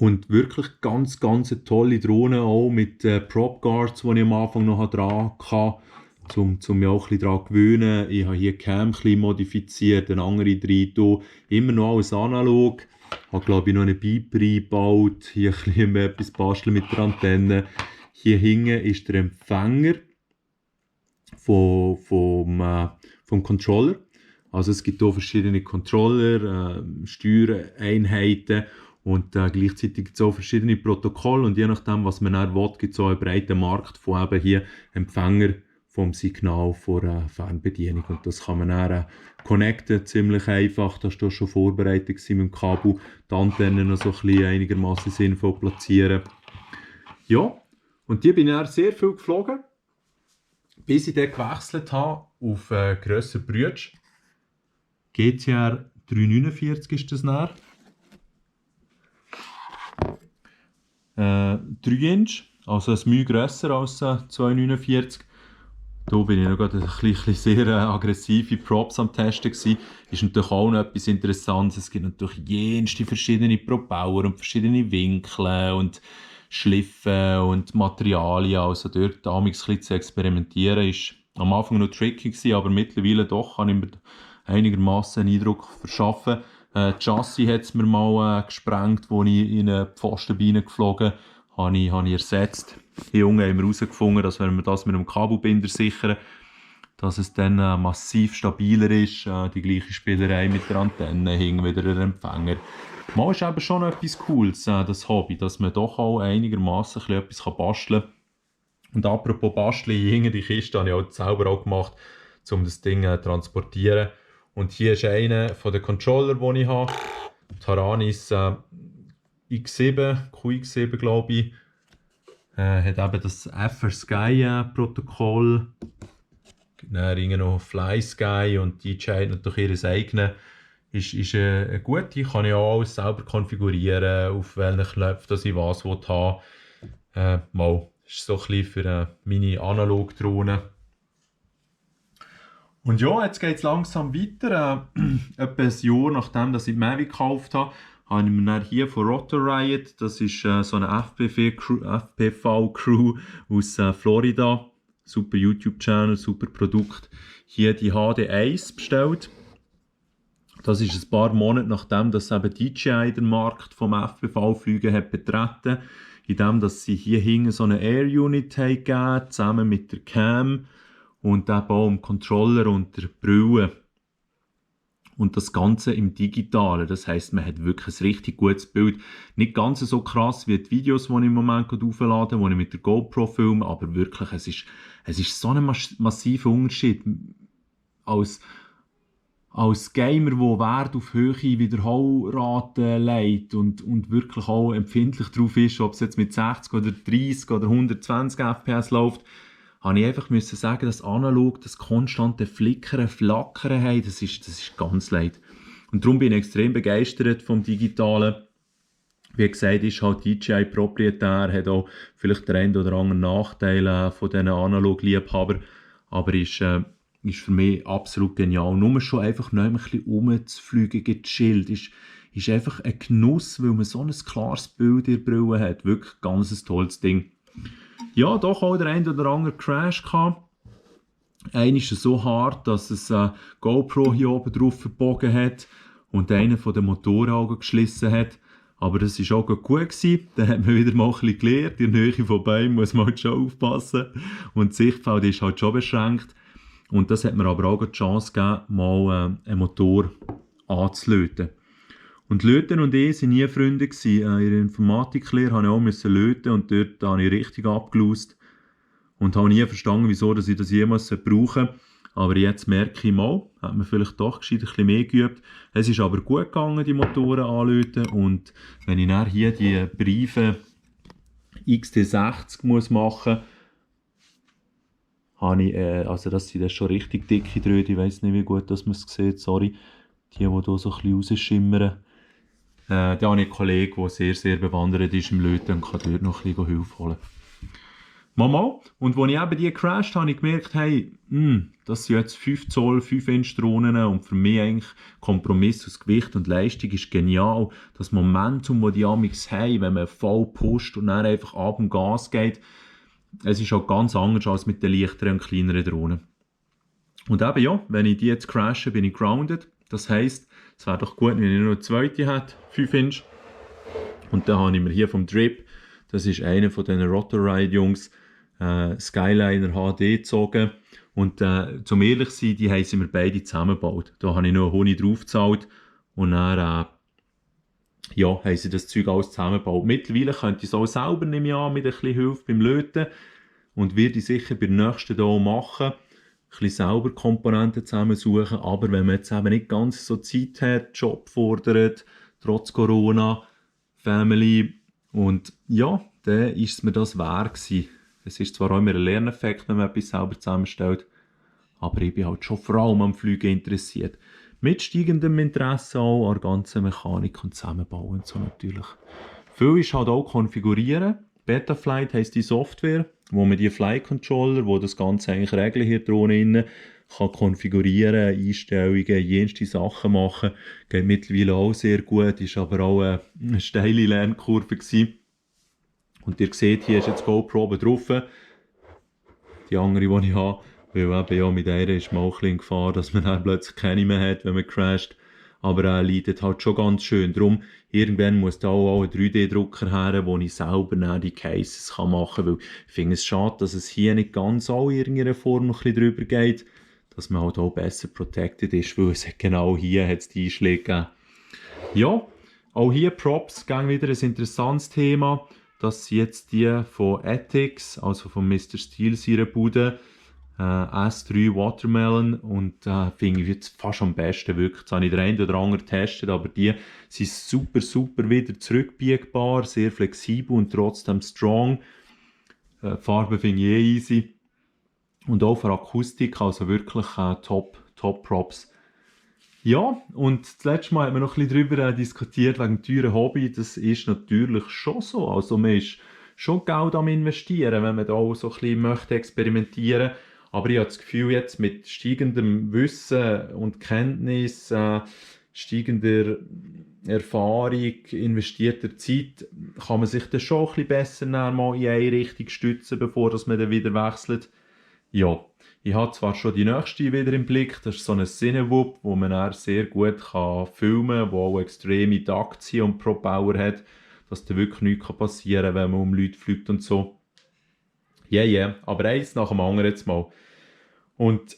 Und wirklich ganz, ganz eine tolle Drohne auch mit Prop Guards, die ich am Anfang noch dran hatte, um mich auch ein bisschen daran zu gewöhnen. Ich habe hier die Cam ein bisschen modifiziert, eine andere drin, immer noch alles analog. Ich habe, glaube ich, noch einen Beeper eingebaut, hier ein bisschen etwas basteln mit der Antenne. Hier hinten ist der Empfänger vom Controller. Also es gibt hier verschiedene Controller, Steuereinheiten und gleichzeitig gibt es auch verschiedene Protokolle und je nachdem, was man dann will, gibt es auch einen breiten Markt von eben hier Empfänger vom Signal von Fernbedienung und das kann man dann connecten, ziemlich einfach, das war schon vorbereitet mit dem Kabel, die Antennen noch so ein bisschen einigermaßen sinnvoll platzieren. Ja, und die bin ich dann sehr viel geflogen, bis ich dann gewechselt habe auf grösser Brütsch. GTR 349 ist das näher. 3 Inch, also ein Mühe grösser als 249. Da bin ich noch gerade ein bisschen sehr aggressive Props am Testen gewesen. Ist natürlich auch noch etwas Interessantes. Es gibt natürlich jenste verschiedene Propauer und verschiedene Winkel und Schliffen und Materialien. Also dort damals ein bisschen zu experimentieren ist am Anfang noch tricky gewesen, aber mittlerweile doch kann ich mir einigermaßen einen Eindruck verschaffen. Die Chassis hat es mir mal gesprengt, als ich in eine Pfostenbeine geflogen habe ich ersetzt. Hier unten haben wir herausgefunden, dass wenn wir das mit einem Kabelbinder sichern, dass es dann massiv stabiler ist. Die gleiche Spielerei mit der Antenne, hing wieder der Empfänger. Mal ist eben schon etwas Cooles, das Hobby, dass man doch auch einigermaßen etwas basteln kann. Und apropos Basteln, hier die Kiste habe ich auch selber auch gemacht, um das Ding zu transportieren. Und hier ist einer der Controller, den ich habe. Taranis X7, QX7 glaube ich. Hat eben das FR Sky Protokoll. Dann noch Fly Sky und DJI hat natürlich ihr eigenes. Ist eine gute, kann ich auch alles selber konfigurieren, auf welchen Knöpfen dass ich was haben will. Mal, ist so ein bisschen für meine Analog-Drohne. Und ja, jetzt geht es langsam weiter. Etwa ein Jahr nachdem dass ich die Mavic gekauft habe, habe ich mir dann hier von Rotor Riot, das ist so eine FPV-Crew aus Florida, super YouTube-Channel, super Produkt, hier die HD1 bestellt. Das ist ein paar Monate nachdem dass eben DJI den Markt vom FPV-Fliegen hat betreten, indem dass sie hier hinten so eine Air-Unit gegeben, zusammen mit der Cam und eben auch dem Controller und der Brille. Und das Ganze im Digitalen. Das heisst, man hat wirklich ein richtig gutes Bild. Nicht ganz so krass wie die Videos, die ich im Moment auflade, die ich mit der GoPro filme, aber wirklich, es ist so ein massiver Unterschied. Als Gamer, der Wert auf hohe Wiederholraten legt und wirklich auch empfindlich darauf ist, ob es jetzt mit 60 oder 30 oder 120 FPS läuft, habe ich einfach müssen sagen, dass analog das konstante Flickern, Flackern haben, das ist ganz leid. Und darum bin ich extrem begeistert vom Digitalen. Wie gesagt, ist halt DJI proprietär, hat auch vielleicht den einen oder anderen Nachteil von diesen Analog-Liebhabern, aber ist für mich absolut genial. Nur schon einfach noch ein bisschen rumzufliegen, gechillt, ist einfach ein Genuss, weil man so ein klares Bild in der Brille hat. Wirklich ganz ein tolles Ding. Ja, doch auch der ein oder andere Crash gehabt. Einer ist so hart, dass es GoPro hier oben drauf verbogen hat und einer von den Motoraugen geschlissen hat. Aber das war auch gut gewesen. Dann hat man wieder mal ein bisschen gelernt. In der Nähe von Bäumen muss man halt schon aufpassen. Und das Sichtfeld ist halt schon beschränkt. Und das hat mir aber auch die Chance gegeben, mal einen Motor anzulöten. Und Löten und ich waren nie Freunde gewesen. In der Informatiklehre musste ich auch löten und dort habe ich richtig abgelöst. Und habe nie verstanden, wieso dass ich das jemals brauchen sollte. Aber jetzt merke ich mal, hat man vielleicht doch gescheit ein bisschen mehr geübt. Es ist aber gut gegangen, die Motoren anzulöten. Und wenn ich dann hier die Briefe XT60 muss machen muss, habe ich, also das sind schon richtig dicke Drähte, ich weiss nicht, wie gut dass man es sieht, sorry. Die hier so ein bisschen rausschimmern. Da habe ich einen Kollegen, der sehr, sehr bewandert ist im Löten und kann dort noch ein bisschen Hilfe holen. Mal. Und als ich eben die crashed habe, habe ich gemerkt, hey, das sind jetzt 5 Zoll, 5 Inch Drohnen und für mich eigentlich Kompromiss aus Gewicht und Leistung ist genial. Das Momentum, das die Amix haben, wenn man voll pusht und dann einfach ab dem Gas geht, es ist auch ganz anders als mit den leichteren und kleineren Drohnen. Und eben ja, wenn ich die jetzt crashe, bin ich grounded. Das heisst, es wäre doch gut, wenn ich noch eine zweite hätte, 5 Inch. Und dann habe ich mir hier vom Drip, das ist einer von diesen Rotoride-Jungs, Skyliner HD gezogen. Und zum ehrlich zu sein, die haben sie mir beide zusammengebaut. Da habe ich noch einen Honig draufgezahlt und dann haben sie das Zeug alles zusammengebaut. Mittlerweile könnte ich es auch selber nicht mehr an, mit ein bisschen Hilfe beim Löten. Und werde ich sicher bei der nächsten hier machen. Ein bisschen selber Komponenten zusammensuchen. Aber wenn man jetzt eben nicht ganz so Zeit hat, Job fordert, trotz Corona, Family. Und ja, dann ist es mir das wert gewesen. Es ist zwar auch immer ein Lerneffekt, wenn man etwas selber zusammenstellt, aber ich bin halt schon vor allem am Fliegen interessiert. Mit steigendem Interesse auch an der ganzen Mechanik und Zusammenbau und so natürlich. Viel ist halt auch konfigurieren. Betaflight heisst die Software, wo man die Flight Controller, wo das Ganze eigentlich regeln hier drinnen, kann konfigurieren, Einstellungen, jenste Sachen machen. Geht mittlerweile auch sehr gut, ist aber auch eine steile Lernkurve gewesen. Und ihr seht, hier ist jetzt GoPro oben drauf. Die andere, die ich habe, weil eben ja mit einer ist man auch ein bisschen in Gefahr, dass man dann plötzlich keine mehr hat, wenn man crasht. Aber er leidet halt schon ganz schön. Darum, irgendwann muss da auch ein 3D-Drucker her, wo ich selber dann die Cases machen kann. Weil ich finde es schade, dass es hier nicht ganz auch in irgendeiner Form noch ein bisschen drüber geht. Dass man halt auch besser protected ist, weil es genau hier hat es die Einschläge gegeben. Ja, auch hier Props, gang wieder ein interessantes Thema. Das sind jetzt die von Ethics, also von Mr. Steel, seiner Bude. S3 Watermelon und finde ich jetzt fast am besten wirklich. Jetzt habe ich den einen oder anderen getestet, aber die sind super, super wieder zurückbiegbar, sehr flexibel und trotzdem strong. Farbe finde ich easy. Und auch für Akustik, also wirklich top Props. Ja, und das letzte Mal haben wir noch ein bisschen darüber diskutiert, wegen dem teuren Hobby. Das ist natürlich schon so. Also man ist schon Geld am Investieren, wenn man da auch so ein bisschen möchte experimentieren. Aber ich habe das Gefühl, jetzt mit steigendem Wissen und Kenntnis, steigender Erfahrung, investierter Zeit, kann man sich dann schon ein bisschen besser mal in eine Richtung stützen, bevor dass man dann wieder wechselt. Ja, ich habe zwar schon die nächste wieder im Blick, das ist so ein Cinewhoop, wo man dann sehr gut filmen kann, wo auch extreme Takte und Pro-Power hat, dass da wirklich nichts passieren kann, wenn man um Leute fliegt und so. Aber eins nach dem anderen jetzt mal. Und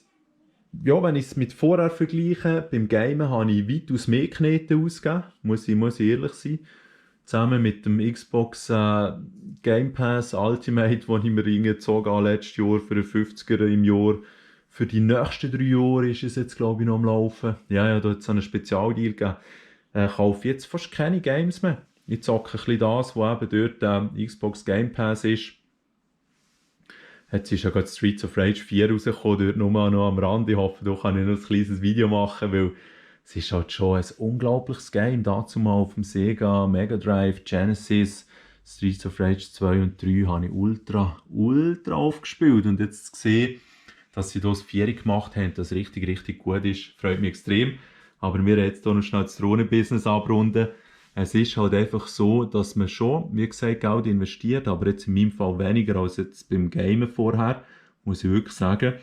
ja, wenn ich es mit vorher vergleiche, beim Gamen habe ich weitaus mehr Knete ausgegeben, muss ich ehrlich sein. Zusammen mit dem Xbox Game Pass Ultimate, den ich mir reingezogen habe letztes Jahr für den 50er im Jahr. Für die nächsten 3 Jahre ist es jetzt, glaube ich, noch am Laufen. Ja, da hat es einen Spezialdeal gegeben. Ich kaufe jetzt fast keine Games mehr. Ich zocke ein bisschen das, was eben dort Xbox Game Pass ist. Jetzt ist ja gerade Streets of Rage 4 rausgekommen, dort nur noch am Rand. Ich hoffe, da kann ich noch ein kleines Video machen, weil es ist halt schon ein unglaubliches Game. Dazu mal auf dem Sega, Mega Drive, Genesis, Streets of Rage 2 und 3 habe ich ultra aufgespielt. Und jetzt zu sehen, dass sie das 4 gemacht haben, das richtig gut ist, freut mich extrem. Aber wir jetzt hier noch schnell das Drohnenbusiness abrunden. Es ist halt einfach so, dass man schon, wie gesagt, Geld investiert, aber jetzt in meinem Fall weniger als jetzt beim Gamen vorher, muss ich wirklich sagen.